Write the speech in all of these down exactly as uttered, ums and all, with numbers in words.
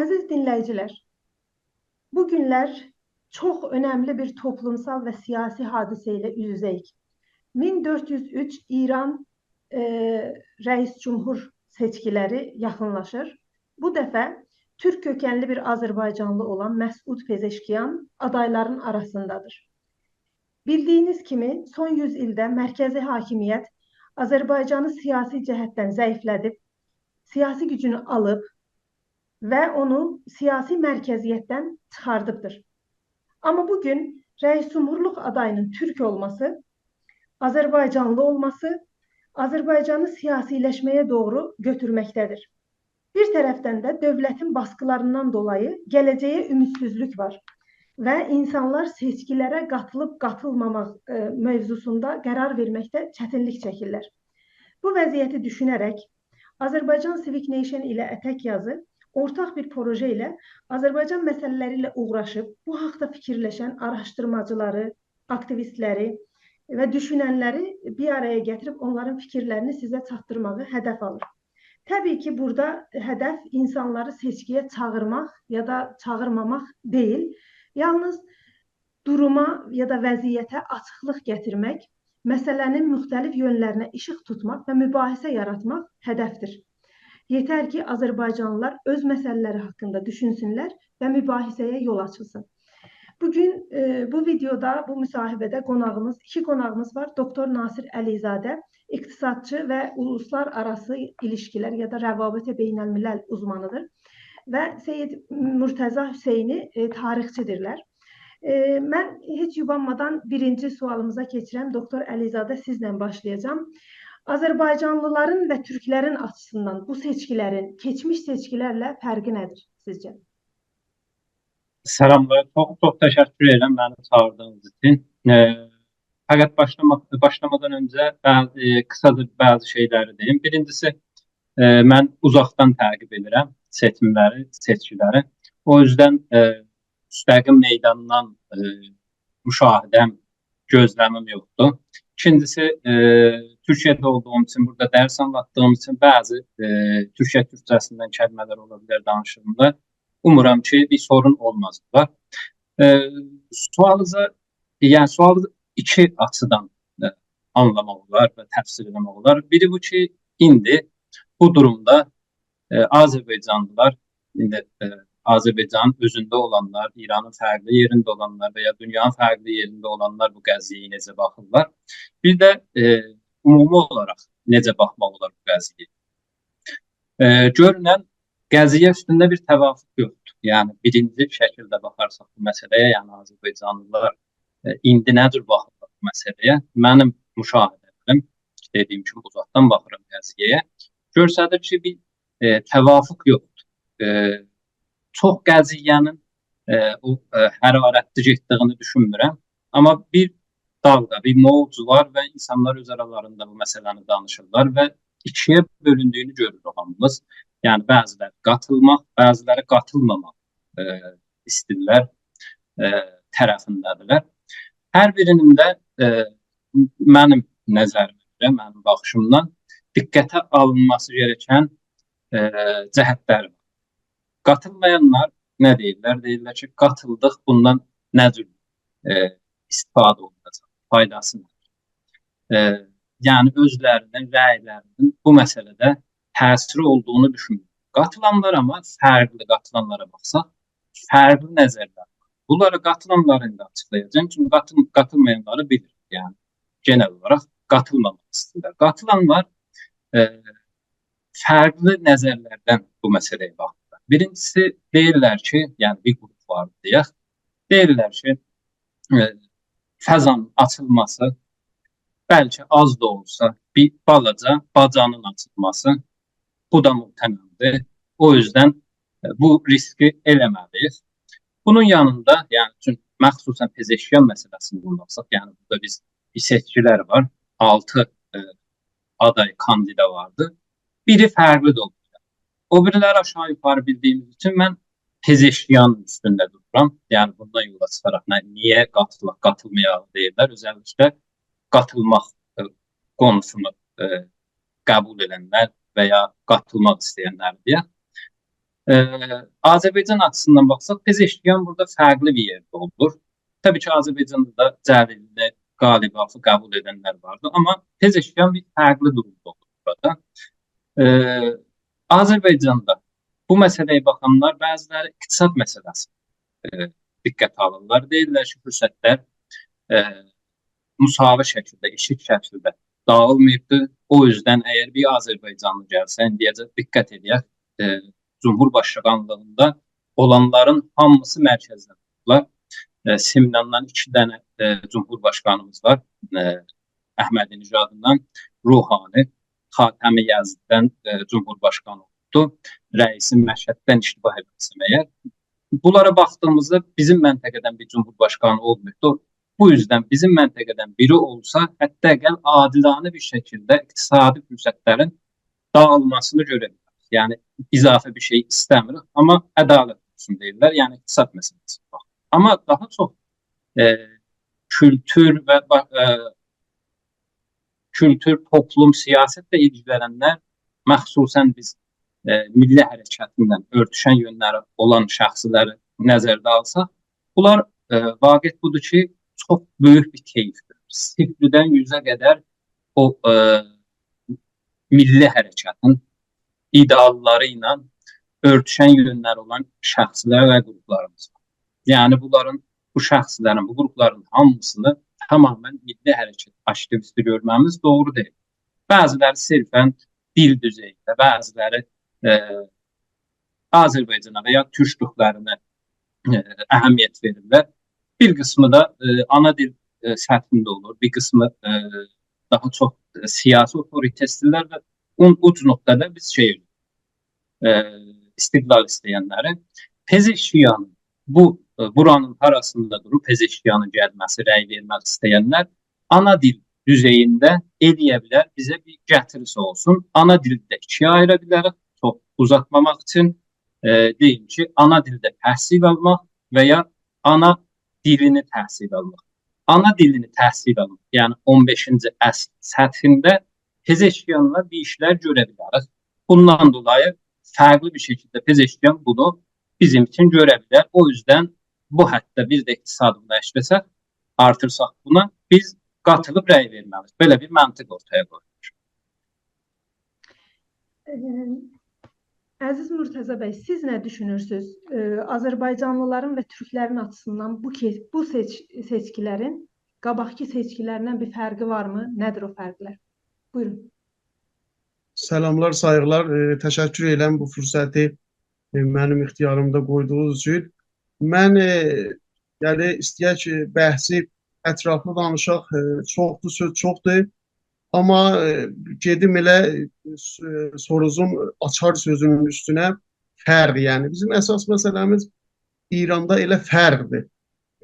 عزیز دینله‌ییجیلر، بو گونلر چوخ اؤنملی بیر توپلومسال و سیاسی حادثه ایله اوز-اوزه‌ییک. مین دؤرد یوز اوچ ایران، ائ، رئیس جمهور سئچکیلری یاخینلاشیر. بو دفعه تورک کؤکنلی بیر آذربایجانلی اولان مسعود پزشکیان آدایلارین آراسیندادیر. بیلدیگینیز کیمی، سون یوز ایلده مرکزی حاکمیت آذربایجانی سیاسی جهتدن ضعیفله‌دیب، سیاسی گوجونو آلیب و اونو سیاسی مرکزیتدن چیخاردیبدیر. آمما بو گون رئیس جمهورلوق آدایینین تورک اولماسی، آذربایجانلی اولماسی آذربایجانی سیاسیلشمه‌یه دوغرو گؤتورمکده‌دیر. بیر طرفدن ده دؤولتین باسقیلاریندان دولایی گله‌جه‌یه اومیدسیزلیک وار و اینسانلار سئچکیلره قاتیلیب قاتیلماماق، ائ، موضوعسوندا قرار وئرمکده چتینلیک چکیرلر. بو وضعیتی دوشونه‌رک آذربایجان Civic Nation ایله اتک یازی اورتاق بیر پروژه ایله آذربایجان مسئله‌لری ایله اوغراشیب، بو حاقدا فیکیرلشن آراشدیرماجیلاری، آکتیویستلری و دوشوننلری بیر آرایا گتیریب اونلارین فیکیرلرینی سیزه چاتدیرماغی هدف آلیر. طبیعی کی، بورادا هدف اینسانلاری سئچکییه چاغیرماق یا دا چاغیرماماق دئییل. یالنیز دوروما یا دا وضعیته آچیقلیق گتیرمک، مسئله‌نین مختلف یؤنلرینه ایشیق توتماق و مباحثه یاراتماق هدفدیر. یئتر کی، آذربایجانلیلار اؤز مسئله‌لری حاقیندا دوشونسونلر و مباحثه‌یه یول آچیلسین. بو گون، ائ، بو ویدئودا، بو مصاحبه‌ده قوناغیمیز، ایکی قوناغیمیز وار. دوکتور ناصر علیزاده، اقتصادچی و اولوسلارآراسی ایلیشکیلر یا دا روابط بین‌الملل اوزمانیدیر و سید مرتضی حسینی، ائ، تاریخچی‌دیرلر. ائ، من هئچ یوبانمادان بیرینجی سؤالیمیزا کئچیرم. دوکتور علیزاده، سیزله باشلایاجاغام. آذربایجانلیلارین و تورکلرین آچیسیندان بو سئچکیلرین کئچمیش سئچکیلرله فرقی نه‌دیر سیزجه؟ سلاملار، چوخ، چوخ تشکر ائدیرم منی چاغیردیغینیز اوچون. ائ، فقط باشلاماق، باشلامادان اؤنجه بع-، ائ، قیساجا بعضی شئیلری دئییم. بیرینجیسی، ائ، من اوزاقدان تعقیب ائدیرم سئچیملری، سئچکیلری. او یوزدن، ائ، مستقیم میداندان، ائ، مشاهده‌م، گؤزله‌میم یوخدور. ایکینجیسی، ائ، تورکیه‌ده اولدوغوم اوچون، بورادا درس آنلاتدیغیم اوچون بعضی، ائ، تورکیه تورکجه‌سیندن کلمه‌لر اولا بیلر دانیشیغیمدا. اومورام کی، بیر سورون اولماز بونلار. ائ، سؤالینیزا، یعنی سؤالی ایکی آچیدان، ائ، آنلاماق اولار و تفسیر ائله‌مک اولار. بیری بو کی، ایندی بو دورومدا، ائ، آذربایجانلیلار، ایندی، ائ، آذربایجانین اؤزونده اولانلار، ایرانین فرقلی یئرینده اولانلار و یا دونیانین فرقلی یئرینده اولانلار بو قضیه‌یه نئجه باخیرلار؟ بیر ده، ائ، عمومی اولاراق نئجه باخماق اولار بو قضیه‌یه؟ ائ، گؤرونن قضیه اوستونده بیر توافق یوخدور. یعنی، بیرینجی شکیلده باخارساق بو مسئله‌یه، یعنی آذربایجانلیلار، ائ، ایندی نه جور باخیرلار بو مسئله‌یه؟ منیم مشاهده‌لریم، دئدیگیم کیمی، اوزاقدان باخیرام قضیه‌یه. گؤستریر کی، بیر، ائ، توافق یوخدور. ائ، چوخ قضیه‌نین، ائ، او، ائ، حرارتلی گئتدیگینی دوشونمورم. آمما بیر دالغا، بیر موج وار و اینسانلار اؤز آرالاریندا بو مسئله‌نی دانیشیرلار و ایکییه بؤلوندویونو گؤروروک هامیمیز. یعنی، بعضیلری قاتیلماق، بعضیلری قاتیلماماق، ائ، ایسته‌ییرلر، ائ، طرفینده‌دیرلر. هر بیرینین ده، ائ، منیم نظریمه گؤره، منیم باخیشیمدان دقته آلینماسی گرکن، ائ، جهتلری وار. قاتیلمایانلار نه دئییرلر؟ دئییرلر کی، قاتیلدیق، بوندان نه جور، ائ، استفاده اولوناجاق، فایداسی نه‌دیر؟ ائ، یعنی اؤزلرینین، رأیلرینین بو مسئله‌ده تأثیری اولدوغونو دوشونمور. قاتیلانلار آمما فرقلی، قاتیلانلارا باخساق، فرقلی نظرلر وار. بونلاری قاتیلانلاری ایندی آچیقلایاجاغام. چونکی قاتیل-، قاتیلمایانلاری بیلیریک، یعنی گئنل اولاراق قاتیلماماق ایسته‌ییرلر. قاتیلانلار، ائ، فرقلی نظرلردن بو مسئله‌یه باخیرلار. بیرینجیسی، دئییرلر کی، یعنی بیر گروپ وار دئیک، دئییرلر کی، ائ، فضانین آچیلماسی، بلکه آز دا اولسا، بیر بالاجا باجانین آچیلماسی، بو دا محتملدیر. او یوزدن، ائ، بو ریسکی ائله‌مه‌لی‌ییک. بونون یانیندا، یعنی، چون مخصوصاً پزشکیان مسئله‌سینی باخساق، یعنی بورادا بیز سئچکیلر وار، آلتی، ائ، آدای، کاندیدا واردی. بیری فرقلی ده اولا بیلر. او بیریلری آشاغی یوخاری بیلدیگیمیز اوچون من پزشکیانین اوستونده دورورام. یعنی بوندان یولا چیخاراق، نه، نییه قاتیلاق، قاتیلمایاق دئییرلر. اؤزللیکله قاتیلماق، ائ، قونوسونو، ائ، قبول ائدنلر و یا قاتیلماق ایسته‌ینلر دئیه. ائ، آذربایجان آچیسیندان باخساق، پزشکیان بورادا فرقلی بیر یئرده اولور. طبیعی کی، آذربایجاندا دا جلیلی، قالیبافی قبول ائدنلر واردی، آمما پزشکیان بیر فرقلی دورومدا اولور بورادا. ائ، آذربایجاندا بو مسئله‌یه باخانلار بعضی‌لری اقتصاد مسئله‌سی، ائ، دقته آلیرلار. دئییرلر کی، فرصتلر، ائ، مساوی شکیلده، ائشیت شکیلده داغیلماییبدیر. او اوزدن اگر بیر آذربایجانلی گلسه، ایندیه‌جه دقت ائله‌یک، ائ، جمهورباشقانلیغیندا اولانلارین هامیسی مرکزدن اولوبلار. ائ، سمناندان ایکی دنه، ائ، جمهورباشقانیمیز وار. ائ، احمدی‌نژادیندان، روحانی، خاتمی یزدیدن، ائ، جمهورباشقانی اولوبدو. رئیسی مشهددن، اشتباه ائتمه‌سم اگر. بونلارا باخدیغیمیزدا بیزیم منطقه‌دن بیر جمهورباشقانی اولماییبدی. بو اوزدن بیزیم منطقه‌دن بیری اولسا، حداقل عادلانه بیر شکیلده اقتصادی فرصتلرین داغیلماسینی گؤره بیلریک. یعنی، اضافه بیر شئی ایسته‌میریک، آمما عدالت اولسون دئییرلر. یعنی، اقتصاد مسئله‌سی وار. آمما داها چوخ، ائ، کولتور و با-، ائ، کولتور، توپلوم، سیاستله ایلگیلننلر، مخصوصاً بیز، ائ، میللی حرکتینن اؤرتوشن یؤنلری اولان شخصلری نظرده آلساق، بونلار، ائ، واقعیت بودور کی، چوخ بؤیوک بیر طیفدیر. صفردن یوزه قدر او، ائ، میللی حرکتین ایده‌آللاری ایله اؤرتوشن یؤنلری اولان شخصلر و قروپلاریمیز وار. یعنی، بونلارین، بو شخصلرین، بو قروپلارین هامیسینی تماماً میللی حرکت آکتیویستی گؤرمه‌میز دوغرو دئییل. بعضی‌لری صرفاً دیل دوزئیینده، بعضی‌لری، ائ، آذربایجانا و یا تورکلوکلرینه، ائ، اهمیت وئریرلر. بیر قیسمی دا، ائ، آنا دیل، ائ، سطحینده اولور، بیر قیسمی، ائ، داها چوخ، ائ، سیاسی اوتوریته ایسته‌ییرلر و اون اوج نقطه‌ده بیز شئی، ائ، استقلال ایسته‌ینلری. پزشکیانین بو، ائ، بورانین هاراسیندا دوروب پزشکیانین گلمه‌سی، رأی وئرمک ایسته‌ینلر آنا دیل دوزئیینده ائلیه بیلر بیزه بیر گتیریسی اولسون. آنا دیلی ده ایکی‌یه آییرا بیلریک، چوخ اوزاتماماق اوچون، ائ، دئییم کی، آنا دیلده تحصیل آلماق و یا آنا دیلینی تحصیل آلماق. آنا دیلینی تحصیل آلماق، یعنی اون بئشینجی عصر سطحینده پزشکیانلا بیر ایشلر گؤره بیلریک. بوندان دولایی فرقلی بیر شکیلده پزشکیان بونو بیزیم اوچون گؤره بیلر. او اوزدن بو حدده بیز ده اقتصادی دا اشله‌سک، آرتیرساق بونا، بیز قاتیلیب رأی وئرمه‌لی‌ییک. بئله بیر منطق اورتایا قویولور. ائ، عزیز مرتضی بی، سیز نه دوشونورسونوز؟ ائ، آذربایجانلیلارین و تورکلرین آچیسیندان بو کی-، بو سئچ-، سئچکیلرین قاباقکی سئچکیلریندن بیر فرقی وارمی؟ نه‌دیر او فرقلر؟ بویورون. سلاملار، سایغیلار. ائ، تشکر ائدیرم بو فرصتی، ائ، منیم اختیاریمدا قویدوغونوز اوچون. من، ائ، یعنی، ایسته‌یک کی، بحثی اطرافلی دانیشاق، ائ، چوخدور، سؤز چوخدور. آمما، ائ، گئدیم ائله، ائ، س-، ائ، سوروزون آچار سؤزونون اوستونه، فرق، یعنی. بیزیم اساس مسئله‌میز ایراندا ائله فرقدیر.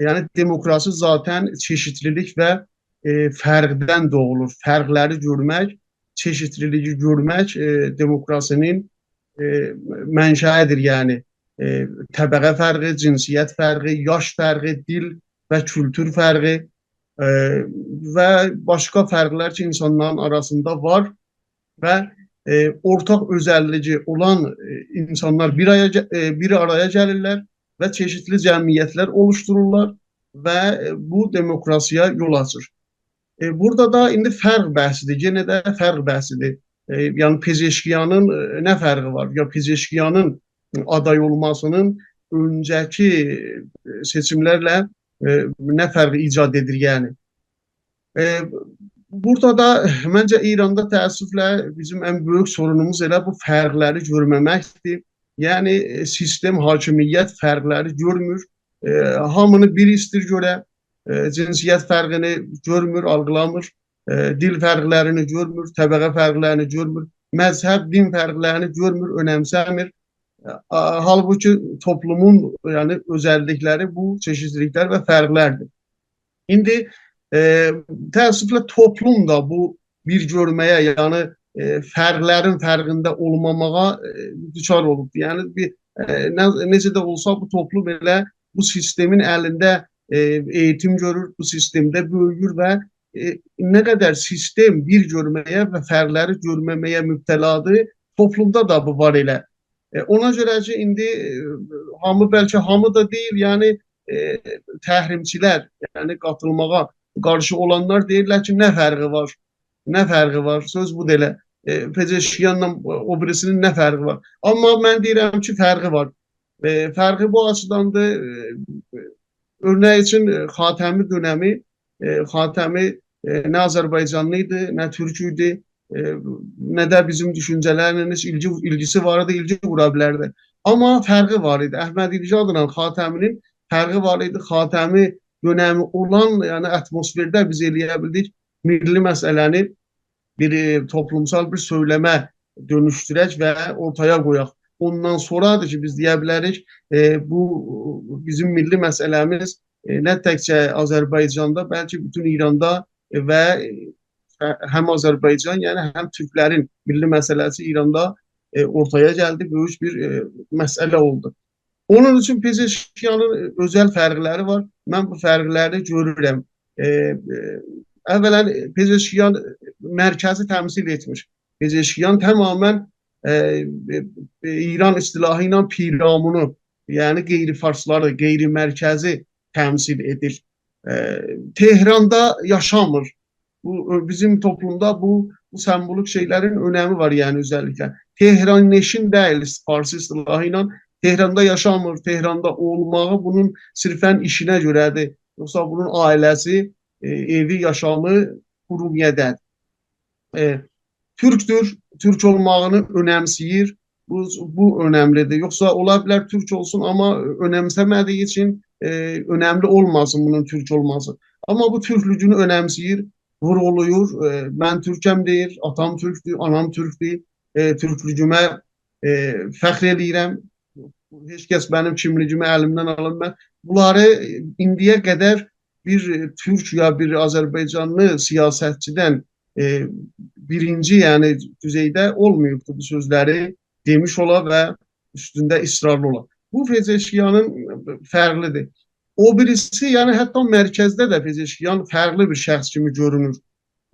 یعنی، دموکراسی ذاتاً چئشیتلیلیک و، ائ، فرقدن دوغولور. فرقلری گؤرمک، چئشیتلیلیگی گؤرمک، ائ، دموکراسی‌نین، ائ، منشأیی‌دیر، یعنی. ائ، طبقه فرقی، جنسیت فرقی، یاش فرقی، دیل و کولتور فرقی، ائ، و باشقا فرقلر کی، اینسانلارین آراسیندا وار و، ائ، اورتاق اؤزللیگی اولان، ائ، اینسانلار بیر آرایا گه-، ائ، بیر آرایا گلیرلر و چئشیتلی جمعیتلر اولوشدورورلار و، ائ، بو دموکراسی‌یا یول آچیر. ائ، بورادا دا ایندی فرق بحثی‌دیر، یئنه ده فرق بحثی‌دیر. ائ، یعنی، پزشکیانین، ائ، نه فرقی وار؟ یا پزشکیانین آدای اولماسی‌نین اؤنجه‌کی، ائ، سئچیملرله، ائ، نه فرقی ایجاد ائدیر، یعنی؟ ائ، بورادا دا، منجه، ایراندا تأسفله بیزیم ان بؤیوک سورونوموز ائله بو فرقلری گؤرمه‌مکدیر. یعنی، ائ، سیستم، حاکمیت فرقلری گؤرمور. ائ، هامینی بیر ایستیر گؤره، ائ، جنسیت فرقینی گؤرمور، آلقیلامیر، ائ، دیل فرقلرینی گؤرمور، طبقه فرقلرینی گؤرمور، مذهب، دین فرقلرینی گؤرمور، اؤنمسه‌میر. آ، حالبوکی توپلومون، یعنی، اؤزللیکلری بو چئشیتلیلیکلر و فرقلردیر. ایندی، ائ، تأسفله توپلوم دا بو بیر گؤرمه‌یه، یعنی، ائ، فرقلرین فرقینده اولماماغا، ائ، دوچار اولوبدور. یعنی، بیر، ائ، نه-، نئجه ده اولسا بو توپلوم ائله بو سیستمین الینده، ائ، ائییتیم گؤرور، بو سیستمده بؤیویور و، ائ، نه قدر سیستم بیر گؤرمه‌یه و فرقلری گؤرمه‌مه‌یه مبتلادیر، توپلومدا دا بو وار ائله. ائ، اونا گؤره کی، ایندی، ائ، هامی، بلکه هامی دا دئییل، یعنی، ائ، تحریمچی‌لر، یعنی قاتیلماغا قارشی اولانلار دئییرلر کی، نه فرقی وار؟ نه فرقی وار؟ سؤز بودور ائله. ائ، پزشکیانلا او بیریسی‌نین نه فرقی وار؟ آمما من دئییرم کی، فرقی وار. ائ، فرقی بو آچیداندیر. ائ، اؤرنک اوچون، ائ، خاتمی دؤنمی، ائ، خاتمی، ائ، نه آذربایجانلی ایدی، نه تورک ایدی، ائ، نه ده بیزیم دوشونجه‌لرله هئچ ایلگی، ایلگیسی وار ایدی، ایلگی قورا بیلردی. آمما فرقی وار ایدی. احمدی‌نژادلا خاتمی‌نین فرقی وار ایدی. خاتمی دؤنمی اولان، یعنی اتمسفرده بیز ائلیه بیلدیک میللی مسئله‌نی بیر، ائ، توپلومسال بیر سؤیلمه دؤنوشدورک و اورتایا قویاق. اوندان سونرادیر کی، بیز دئیه بیلریک، ائ، بو بیزیم میللی مسئله‌میز، ائ، نه تکجه آذربایجاندا، بلکه بوتون ایراندا، ائ، و، ائ، هم آذربایجان، یعنی هم تورکلرین میللی مسئله‌سی ایراندا، ائ، اورتایا گلدی، بؤیوک بیر، ائ، مسئله اولدو. اونون اوچون پزشکیانین، ائ، اؤزل فرقلری وار. من بو فرقلری گؤرورم. ائ، ائ، اولاً، ائ، پزشکیان مرکزی تمثیل ائتمیر. پزشکیان تماماً، ائ، ائ، ائ، ایران اصطلاحی ایله پیرامونو، یعنی غیر فارسلاری، غیر مرکزی تمثیل ائدیر. ائ، تهراندا یاشامیر. بو، ائ، بیزیم توپلومدا بو، بو سمبولیک شئیلرین اؤنمی وار، یعنی اؤزللیکله. تهران‌نشین دئییل، فارسی اصطلاحی ایله تهراندا یاشامیر، تهراندا اولماغی بونون صرفاً ایشینه گؤره‌دیر. یوخسا بونون عائله‌سی، ائ، ائوی، یاشامی ارومیه‌ده‌دیر. ائ، تورکدور، تورک اولماغینی اؤنمسه‌ییر. بو، بو اؤنملی‌دیر. یوخسا اولا بیلر تورک اولسون، آمما اؤنمسه‌مه‌دیگی اوچون، ائ، اؤنملی اولماسین بونون تورک اولماسی. آمما بو تورکلوگونو اؤنمسه‌ییر، وورغولاییر. ائ، «من تورکم» دئییر، «آتام تورکدور، آنام تورکدور، ائ، تورکلوگومه، ائ، فخر ائله‌ییرم. هئچ کس منیم کیملیگیمی الیمدن آلانماز.» بونلاری، ائ، ایندییه قدر بیر، ائ، تورک یا بیر آذربایجانلی سیاستچیدن، ائ، بیرینجی، یعنی دوزئیده اولماییبدی بو سؤزلری دئمیش اولا و اوستونده اصرارلی اولا. بو پزشکیانین فرقلی‌دیر. او بیریسی، یعنی حتی مرکزده ده پزشکیان فرقلی بیر شخص کیمی گؤرونور.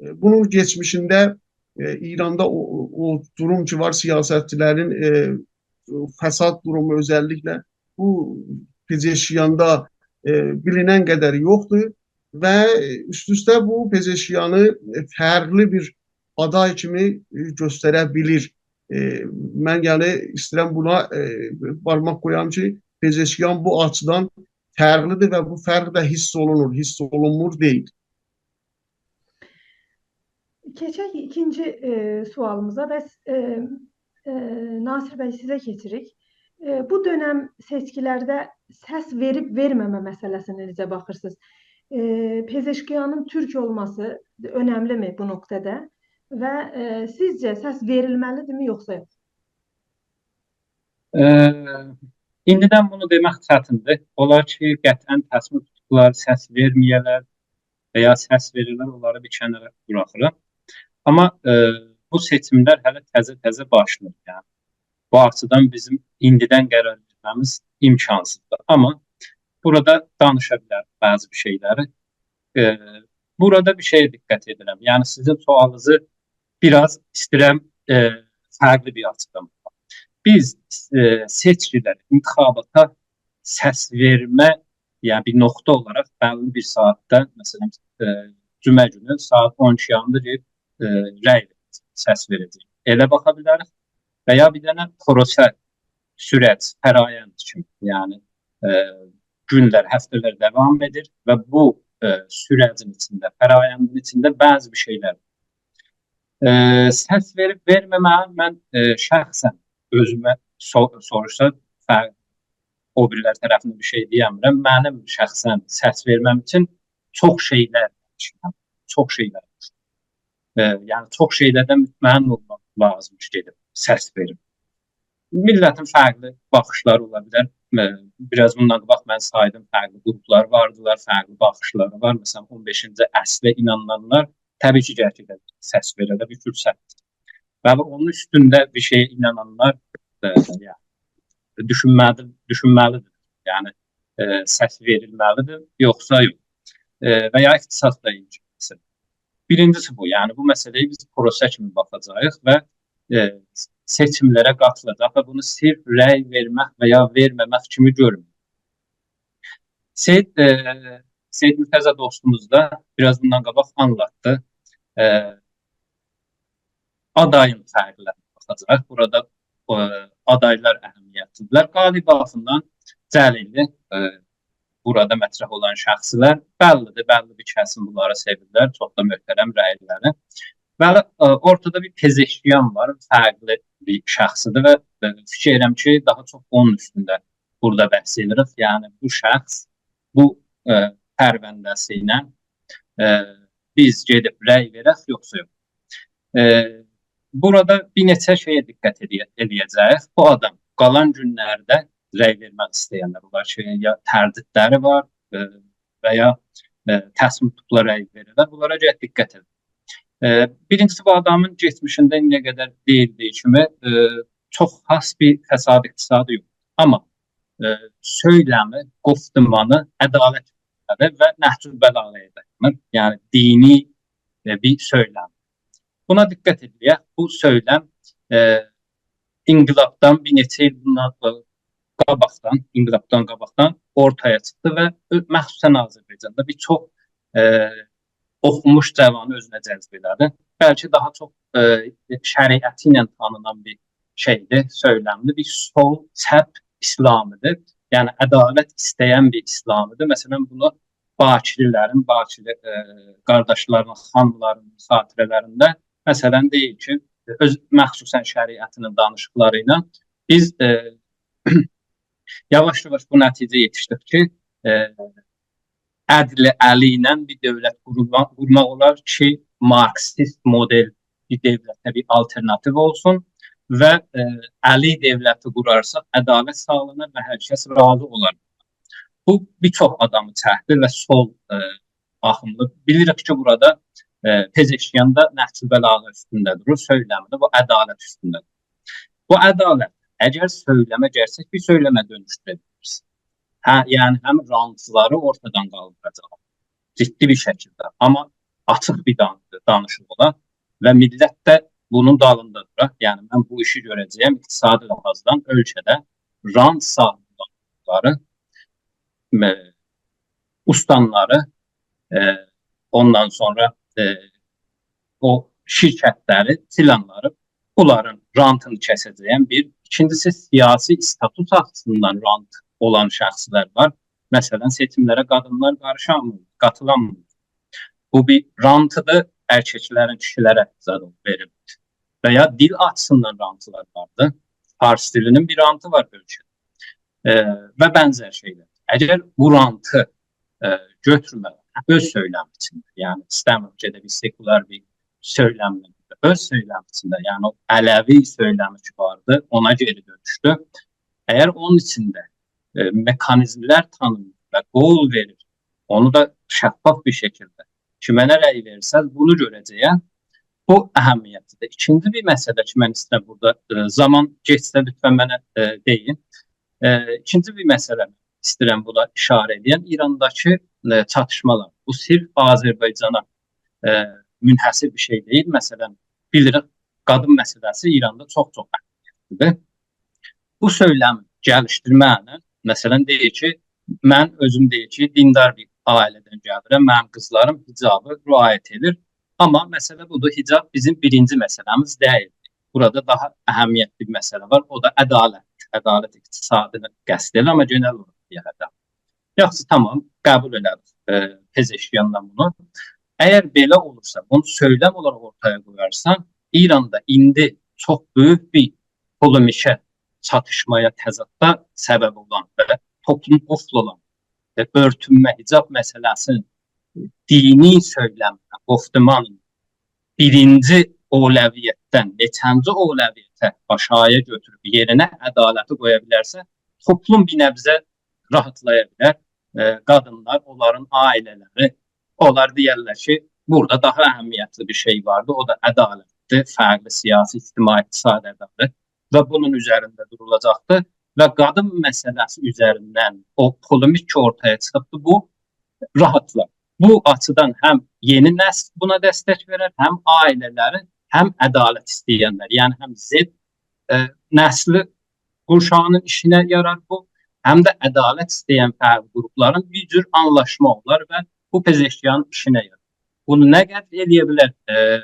ائ، بونون کئچمیشینده، ائ، ایراندا او، او، او دوروم کی وار، سیاستچیلرین، ائ، فساد دورومو اؤزللیکله بو پزشکیاندا، ائ، بیلینن قدر یوخدور و اوست-اوسته بو پزشکیانی، ائ، فرقلی بیر آدای کیمی، ائ، گؤستره بیلیر. ائ، من، یعنی، ایسته‌ییرم بونا، ائ، بارماق قویام کی، پزشکیان بو آچیدان فرقلی‌دیر و بو فرق ده حیس اولونور، حیس اولونمور دئییل. کئچک ایکینجی، ائ، سؤالیمیزا. بس، ائ، ائ، ناصر بی، سیزه کئچیریک. ائ، بو دؤنم سئچکیلرده سس وئریب وئرمه‌مه مسئله‌سینه نئجه باخیرسینیز؟ ائ، پزشکیانین تورک اولماسی اؤنملی‌می بو نقطه‌ده؟ و، ائ، سیزجه سس وئریلمه‌لی‌دیرمی، یوخسا یوخ؟ ائ، ایندیدن بونو دئمک چتیندیر. اولار کی، قطعاً تصمیم توتوبلار، سس وئرمه‌یه‌لر و یا سس وئریرلر، اونلاری بیر کنارا بوراخیرام. آمما، ائ، بو سئچیملر هله تزه-تزه باشلاییر، یعنی. بو آچیدان بیزیم ایندیدن قرار وئرمه‌میز امکانسیزدیر. آمما بورادا دانیشا بیلریک بعضی بیر شئیلری. ائ، بورادا بیر شئیه دقت ائدیرم. یعنی، سیزین سؤالینیزی بیر آز ایسته‌ییرم، ائ، فرقلی بیر آچیدان باخام. بیز، ائ، سئچکیلر، انتخاباتا سس وئرمه، یعنی بیر نقطه اولاراق بللی بیر ساعاتدا، مثلاً، ائ، جمعه گونو ساعات اون ایکی یانیندا گئدیب، ائ، رأی وئره‌جه‌ییک، سس وئره‌جه‌ییک. ائله باخا بیلریک. و یا بیر دنه پروسه، سورج، فرایند کیمی، یعنی، ائ، گونلر، هفته‌لر داوام ائدیر و بو، ائ، سورجین ایچینده، فرایندین ایچینده بعضی بیر شئیلر. ائ، سس وئریب وئرمه‌مه، من، ائ، شخصاً اؤزومه سو-، سوروشسا، فر-، او بیریلر طرفینده بیر شئی دئیه‌میرم. منیم شخصاً سس وئرمه‌م اوچون چوخ شئیلر دییشیرم. چوخ شئیلر. ائ، یعنی، چوخ شئیلردن مطمئن اولماق لازیم کی، گئدیب سس وئریم. میللتین فرقلی باخیشلاری اولا بیلر. ائ، بیر آز بوندان قاباق من سایدیم، فرقلی گروپلار واردیلار، فرقلی باخیشلاری وار. مثلاً، اون بئشینجی عصره اینانانلار طبیعی کی، گرک سس وئره‌لر، بیر جور سس. و اونون اوستونده بیر شئیه اینانانلار، ائ، یعنی، دوشونمه‌لی، دوشونمه‌لی‌دیر. یعنی، ائ، سس وئریلمه‌لی‌دیر، یوخسا یوخ. ائ، و یا اختصاص دا اینجیلمه‌سین. بیرینجیسی بو، یعنی بو مسئله‌یه بیز پروسه کیمی باخاجاغیق و، ائ، سئچیملره قاتیلاجاق و بونو صرف رأی وئرمک و یا وئرمه‌مک کیمی گؤرمور. سید، ائ، سید مرتضی دوستوموز دا بیر آز بوندان قاباق آنلاتدی. ائ، آدایین فرقلرینه باخاجاق. بورادا، ائ، آدایلار اهمیتلی‌دیرلر. قالی باخیمدان جلیلی، ائ، بورادا مطرح اولان شخصلر بللی‌دیر، بللی بیر کسیم بونلاری سئویرلر، چوخ دا محترم رأیلری. بلی، ائ، اورتادا بیر پزشکیان وار، فرقلی بیر شخصدیر و، ائ، فیکیر ائدیرم کی، داها چوخ اونون اوستونده بورادا بحث ائدیریک. یعنی بو شخص، بو، ائ، پرونده‌سی ایله، ائ، بیز گئدیب رأی وئرک، یوخسا یوخ. ائ، بورادا بیر نئچه شئیه دقت ائله‌یه-، ائله‌یه‌جه‌ییک. بو آدام قالان گونلرده رأی وئرمک ایسته‌ینلر اولار کی، یا تردیدلری وار، ائ، و یا، ائ، تصمیم توتوبلار رأی وئریرلر. بونلارا گرک دقت ائدین. ائ، بیرینجیسی، بو آدامین کئچمیشینده ایندییه قدر دئییلدیگی کیمی، ائ، چوخ خاص بیر فساد اقتصادی یوخ. آمما، ائ، سؤیلمی، گفتمانی عدالت و نهج‌البلاغه‌یه دایانیر. یعنی دینی، ائ، بیر سؤیلم. بونا دقت ائدک. بو سؤیلم، ائ، انقلابدان بیر نئچه ایل بوندان، ائ، قاباقدان، انقلابدان قاباقدان اورتایا چیخدی و اؤ-، مخصوصاً آذربایجاندا بیر چوخ، ائ، اوخوموش جوانی اؤزونه جذب ائله‌دی. بلکه داها چوخ، ائ، شریعتی ایله تانینان بیر شئیدیر، سؤیلمدیر. بیر سول، چپ ایسلامیدیر. یعنی عدالت ایسته‌ین بیر ایسلامیدیر. مثلاً، بونو باکری‌لرین، باکری، ائ، قارداشلارین، خانیملارین مذاکره‌لرینده، مثلاً، دئییر کی، اؤز مخصوصاً شریعتینین دانیشیقلاری ایله بیز، ائ، یاواش-یاواش بو نتیجه‌یه یئتیشدیک کی، ائ، عدلی الی ایله بیر دؤولت قورما-، قورماق اولار کی، مارکسیست مدل بیر دؤولته بیر آلترناتیو اولسون و، ائ، الی دؤولتی قورارساق، عدالت ساغلانار و هر کس راضی اولار. بو، بیر چوخ آدامی چکدی و سول، ائ، آخیملی. بیلیریک کی، بورادا، ائ، پزشکیان دا نهج‌البلاغه اوستونده دورور، سؤیلمیده، بو عدالت اوستونده دورور. بو عدالت، اگر سؤیلمه، گئرچک بیر سؤیلمه دؤنوشدوره بیلیرسن، هه، یعنی هم رانتلاری اورتادان قالدیراجاق جدی بیر شکیلده، آمما آچیق بیر دان-، دانیشیق اولا و میللت ده بونون دالیندا دورا. یعنی من بو ایشی گؤره‌جه‌یم، اقتصادی لحاظدان اؤلکه‌ده رانت صاحیبی اولانلاری، ائ، استانلاری، ائ، اوندان سونرا، ائ، او شرکتلری، فلانلاری، بونلارین رانتینی کسه‌جه‌یم بیر. ایکینجیسی، سیاسی استاتوس آچیسیندان رانت اولان شخصلر وار. مثلاً، سئچیملره قادینلار قاریشانمیر، قاتیلانمیر. بو بیر رانتیدیر، ارککلرین کیشیلره زاد وئریلیر. و یا دیل آچیسیندان رانتلار واردیر. فارس دیلینین بیر رانتی وار اؤلکه‌ده. ائ، و بنزر شئیلر. اگر بو رانتی، ائ، گؤتورمک اؤز سؤیلمی ایچینده، یعنی ایسته‌میر کی، ائله بیر سکولار بیر سؤیلمله، اؤز سؤیلمی ایچینده، یعنی او علوی سؤیلمی کی واردی، اونا گئری دؤنوشدو. اگر اونون ایچینده، ائ، مکانیزملر تانینیر و قول وئریر، اونو دا شفاف بیر شکیلده کی، منه رأی وئریرسن، بونو گؤره‌جه‌یم. بو اهمیتلی‌دیر. ایکینجی بیر مسئله کی، من ایسته‌ییرم بورادا، ائ، زامان گئتسه، لطفاً منه، ائ، دئیین. ائ، ایکینجی بیر مسئله ایسته‌ییرم بونا ایشاره ائله‌یم. ایرانداکی، ائ، چاتیشمالار. بو صرف آذربایجانا، ائ، منحصر بیر شئی دئییل. مثلاً، بیلیریک، قادین مسئله‌سی ایراندا چوخ-چوخ اهمیتلی‌دیر. بو سؤیلمی گلیشدیرمکله، مثلاً، دئییر کی، من اؤزوم، دئییر کی، دیندار بیر عائله‌دن گلیرم، منیم قیزلاریم حجابی رعایت ائدیر. آمما مسئله بودور، حجاب بیزیم بیرینجی مسئله‌میز دئییل. بورادا داها اهمیتلی بیر مسئله وار، او دا عدالت. عدالت اقتصادینی قصد ائدیر، آمما گئنل اولاراق دئیک عدالت. یاخشی، تامام، قبول ائله‌دیک، ائ، پزشکیانلا بونو. اگر بئله اولورسا، بونو سؤیلم اولاراق اورتایا قویارسان، ایراندا ایندی چوخ بؤیوک بیر پولومیکه، چاتیشمایا، تضاددا سبب اولان و توپلوم قفل اولان و اؤرتونمه، حجاب مسئله‌سینی دینی سؤیلمله، گفتمانلا بیرینجی اولویتدن نئچنجی اولویته آشاغییا گؤتوروب یئرینه عدالتی قویا بیلرسه، توپلوم بیر نبضه راحاتلایا بیلر. ائ، قادینلار، اونلارین عائله‌لری، اونلار دئیرلر کی، بورادا داها اهمیتلی بیر شئی واردی، او دا عدالتدیر، فرقلی سیاسی، اجتماعی، اقتصادی عدالت و بونون اوزرینده دورولاجاقدیر و قادین مسئله‌سی اوزریندن او پولومیک کی اورتایا چیخیبدی، بو راحاتلار. بو آچیدان هم یئنی نسل بونا دستک وئرر، هم عائله‌لری، هم عدالت ایسته‌ینلر، یعنی هم ضد ائ، نسلی قورشاغینین ایشینه یارار بو، هم ده عدالت ایسته‌ین فرقلی قروپلارین بیر جور آنلاشما اولار و بو پزشکیانین ایشینه یارار. بونو نه قدر ائلیه بیلر، ائ،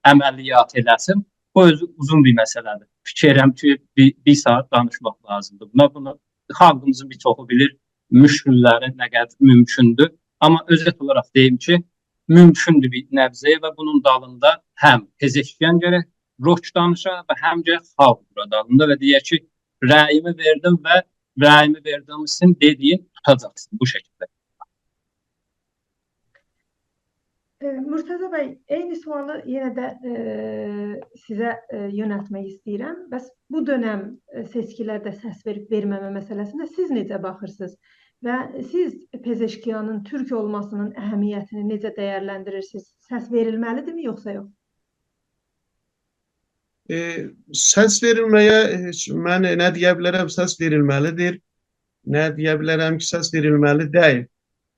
عملیات ائله‌سین، بو اؤزو اوزون بیر مسئله‌دیر. فیکیر ائلیرم کی، بیر، بیر ساعات دانیشماق لازیمدیر. بونا، بونو خالقیمیزین بیر چوخو بیلیر، مشکل‌لری نه قدر مومکوندور. آمما اؤزت اولاراق دئییم کی، مومکوندور بیر نبضه و بونون دالیندا هم پزشکیان گرک رک دانیشا و هم گرک خالق دورا دالیندا و دئیه کی، رأییمی وئردیم و رأییمی وئردیییم اوچون دئدییین توتاجاقسین بو شکیلده. ائ، مرتضی بی، عینی سؤالی یئنه ده، ائ، سیزه، ائ، یؤنلتمک ایسته‌ییرم. بس بو دؤنم، ائ، سئچکیلرده سس وئریب وئرمه‌مه مسئله‌سینه سیز نئجه باخیرسینیز؟ و سیز پزشکیانین تورک اولماسینین اهمیتینی نئجه دیرلندیریرسینیز؟ سس وئریلمه‌لی‌دیرمی، یوخسا یوخ؟ ائ، سس وئریلمه‌یه، ائ، هئچ من نه دئیه بیلرم، سس وئریلمه‌لی‌دیر، نه دئیه بیلرم کی، سس وئریلمه‌لی دئییل.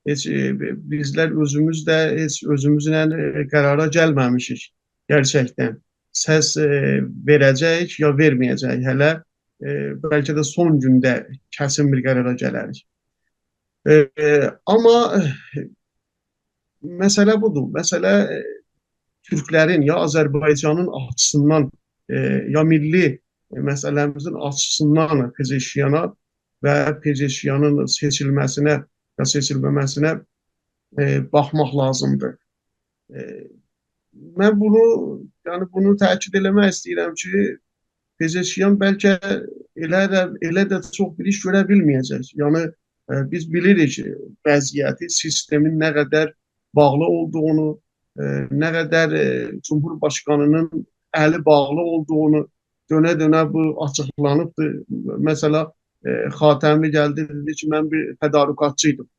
هئچ، ائ، بیزلر اؤزوموز ده هئچ اؤزوموزله، ائ، قرارا گلمه‌میشیک گئرچکدن. سس، ائ، وئره‌جه‌ییک یا وئرمه‌یه‌جه‌ییک. هله، ائ، بلکه ده سون گونده کسین بیر قرارا گلریک. ائ، آمما، ائ، مسئله بودور. مسئله، ائ، تورکلرین یا آذربایجانین آچیسیندان، ائ، یا میللی، ائ، مسئله‌میزین آچیسیندان پزشکیانا و پزشکیانین سئچیلمه‌سینه یا سئچیلمه‌مه‌سینه، ائ، باخماق لازیمدیر. ائ، من بونو، یعنی بونو تأکید ائله‌مک ایسته‌ییرم کی، پزشکیان بلکه ائله ده، ائله ده چوخ بیر ایش گؤره بیلمه‌یه‌جک. یعنی، ائ، بیز بیلیریک کی، وضعیتی، سیستمین نه قدر باغلی اولدوغونو، ائ، نه قدر، ائ، جمهورباشقانینین الی باغلی اولدوغونو دؤنه-دؤنه بو آچیقلانیبدیر. مثلا، ائ، خاتمی گلدی، دئدی کی، من بیر تدارکاتچی ایدیم.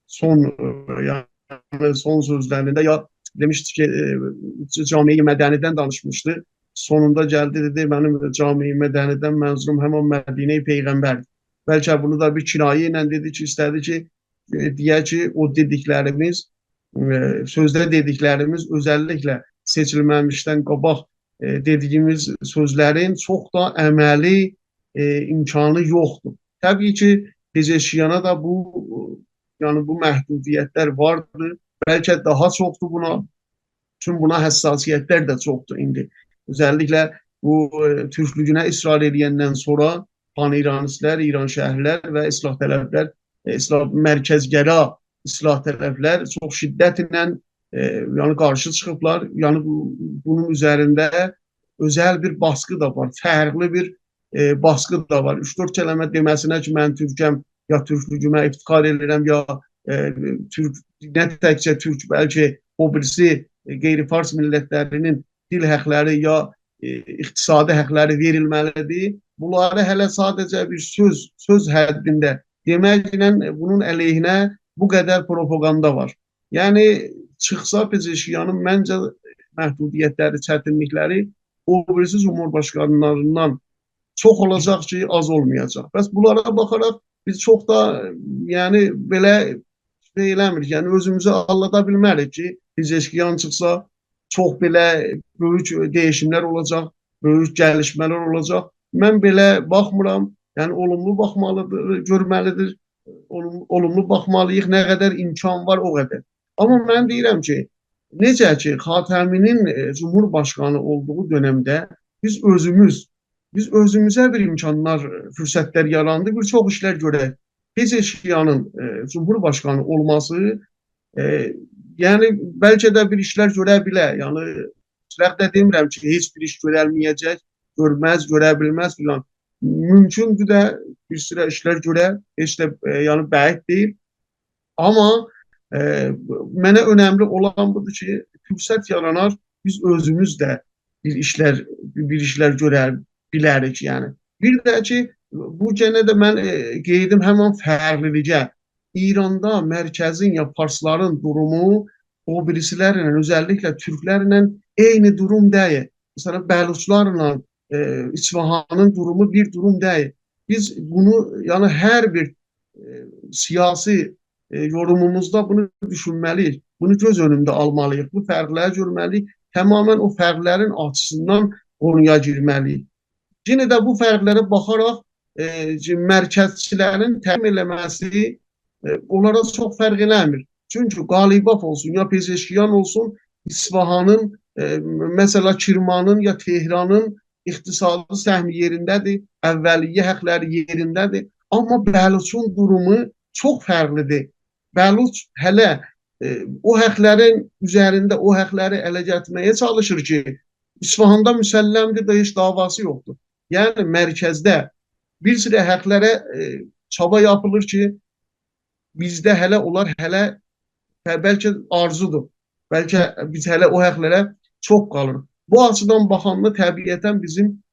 سون، ائ، یعنی سون سؤزلرینده یا دئمیشدی کی، ائ، جامعه مدنی‌دن دانیشمیشدی. سونوندا گلدی، دئدی، منیم جامعه مدنی‌دن منظوروم همین مدینه پیغمبر. بلکه بونو دا بیر کنایه ایله دئدی کی، ایسته‌دی کی، ائ، دئیه کی، او دئدیکلریمیز، ائ، سؤزده دئدیکلریمیز، اؤزللیکله سئچیلمه‌میشدن قاباق، ائ، دئدیییمیز سؤزلرین چوخ دا عملی، ائ، امکانی یوخدور. طبیعی کی، پزشکیانا دا بو، یعنی بو محدودیت‌لر واردیر. بلکه داها چوخدور بونا. چون بونا حساسیت‌لر ده چوخدور ایندی. اؤزللیکله بو، ائ، تورکلویونه اصرار ائله‌یندن سونرا پان‌ایرانیست‌لر، ایرانشهری‌لر و اصلاح‌طلب‌لر، ائ، اصلاح، مرکزگرا اصلاح‌طلب‌لر چوخ شدتله، ائ، یعنی قارشی چیخیبلار. یعنی بو، بونون اوزرینده اؤزل بیر باسقی دا وار، فرقلی بیر، ائ، باسقی دا وار. اوچ-دؤرد کلمه دئمه‌سینه کی، من تورکم، یا تورکلویومه افتخار ائدیرم، یا، ائ، تورک، نه تکجه تورک، بلکه او بیریسی، ائ، غیر فارس میللت‌لرینین دیل حاقلاری یا، ائ، اقتصادی حاقلاری وئریلمه‌لی‌دیر. بونلاری هله ساده‌جه بیر سؤز، سؤز حدّینده دئمکله بونون علیهینه بو قدر پروپاگاندا وار. یعنی، چیخسا پزشکیانین منجه محدودیت‌لری، چتینلیک‌لری او بیریسی جمهورباشقانلاریندان چوخ اولاجاق کی، آز اولمایاجاق. بس بونلارا باخاراق بیز چوخ دا، یعنی، بئله شئی ائله‌میریک. یعنی، اؤزوموزو آللادا بیلمه‌ریک کی، پزشکیان چیخسا چوخ بئله بؤیوک دییشیم‌لر اولاجاق، بؤیوک گلیشمه‌لر اولاجاق. من بئله باخمیرام. یعنی، اولوملو باخمالی‌دیر، گؤرمه‌لی‌دیر. اولوم-، اولوملو باخمالی‌ییق، نه قدر امکان وار، او قدر. آمما من دئییرم کی، نئجه کی، خاتمی‌نین، ائ، جمهورباشقانی اولدوغو دؤنمده بیز اؤزوموز، بیز اؤزوموزه بیر امکانلار، ائ، فرصت‌لر یاراندی، بیر چوخ ایشلر گؤرک. پزشکیانین، ائ، جمهورباشقانی اولماسی، ائ، یعنی، بلکه ده بیر ایشلر گؤره بیله. یعنی، مطلق ده دئمیرم کی، هئچ بیر ایش گؤرلمه‌یه‌جک، گؤرمز، گؤره بیلمز فلان. مومکوندور ده بیر سیرا ایشلر گؤره، هئچ ده، ائ، یعنی، بعید دئییل. آمما، ائ، منه اؤنملی اولان بودور کی، فرصت یارانار، بیز اؤزوموز ده بیر ایشلر، بیر ایشلر گؤره بیلریک، یعنی. بیر ده کی، بو گئنه ده من، ائ، قئییدیم همین فرقلیلیگه. ایراندا مرکزین یا فارسلارین دورومو او بیریسی‌لرله، اؤزللیکله تورک‌لرله عینی دوروم دئییل. مثلا، بلوچ‌لارلا، ائ، اصفهانین دورومو بیر دوروم دئییل. بیز بونو، یعنی، هر بیر، ائ، سیاسی، ائ، یوروموموزدا بونو دوشونمه‌لی‌ییک. بونو گؤز اؤنونده آلمالی‌ییق. بو فرق‌لری گؤرمه‌لی‌ییک. تمامیله او فرق‌لرین آچیسیندان قونویا گیرمه‌لی‌ییک. یئنه ده بو فرقلره باخاراق، ائ، مرکزچیلرین تحریم ائله‌مه‌سی، ائ، اونلارا چوخ فرق ائله‌میر. چونکی قالیباف اولسون، یا پزشکیان اولسون، اصفهانین، ائ، مثلا، کرمانین یا تهرانین اقتصادی سهمی یئرینده‌دیر، اولیه حقلری یئرینده‌دیر. آمما بلوچون دورومو چوخ فرقلیدیر. بلوچ هله، ائ، او حقلرین اوزرینده، او حقلری اله گتیرمه‌یه چالیشیر کی، اصفهاندا مسلم‌دیر و هئچ دعواسی یوخدور. یعنی، مرکزده بیر سیرا حقلره، ائ، چابا یاپیلیر کی، بیزده هله اونلار هله، هه، بلکه آرزودور. بلکه بیز هله او حقلره چوخ قالیریق. بو آچیدان باخاندا طبیعتا بیزیم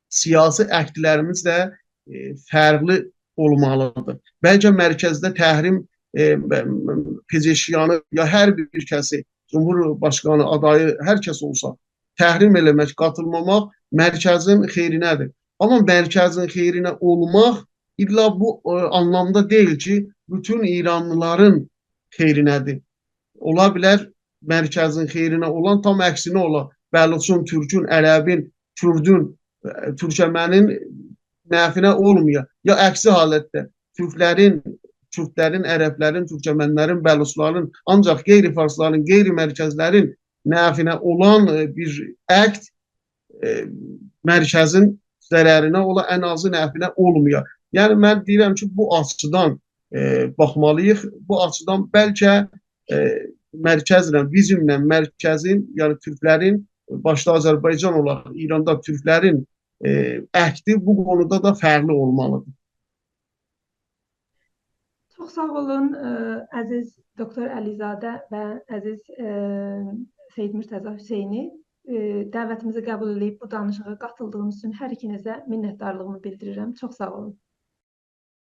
سیاسی اکتلریمیز ده، ائ، فرقلی اولمالیدیر. بلکه مرکزده تحریم، ائ، م-، م-، پزشکیانی یا هر بیر کسی، جمهورباشقانی آدایی هر کس اولسا، تحریم ائله‌مک، قاتیلماماق مرکزین خئیرینه‌دیر. آمما مرکزین خئیرینه اولماق الّا بو، ائ، آنلامدا دئییل کی، بوتون ایرانلیلارین خئیرینه‌دیر. اولا بیلر مرکزین خئیرینه اولان تام عکسینه اولا. بلوچون، تورکون، عربین، کوردون، ائ، تورکمنین نفعینه اولمایا. یا عکسی حالتده تورکلرین، کوردلرین، عربلرین، تورکمنلرین، بلوچلارین، آنجاق غیر فارسلارین، غیر مرکزلرین نفعینه اولان، ائ، بیر اکت، ائ، مرکزین ضررینه اولا، ان آزی نفعینه اولمایا. یعنی، من دئییرم کی، بو آچیدان، ائ، باخمالیییق. بو آچیدان بلکه، ائ، مرکزله، بیزیمله مرکزین، یعنی تورکلرین، باشدا آذربایجان اولاراق ایراندا تورکلرین، ائ، اکتی بو قونودا دا فرقلی اولمالیدیر. چوخ ساغ اولون، ائ، عزیز دوکتور علیزاده و عزیز، ائ، سید مرتضی حسینی. ائ، دعوتیمیزی قبول ائدیب بو دانیشیغا قاتیلدیغینیز اوچون هر ایکینیزه منتدارلیغیمی بیلدیریرم. چوخ ساغ اولون.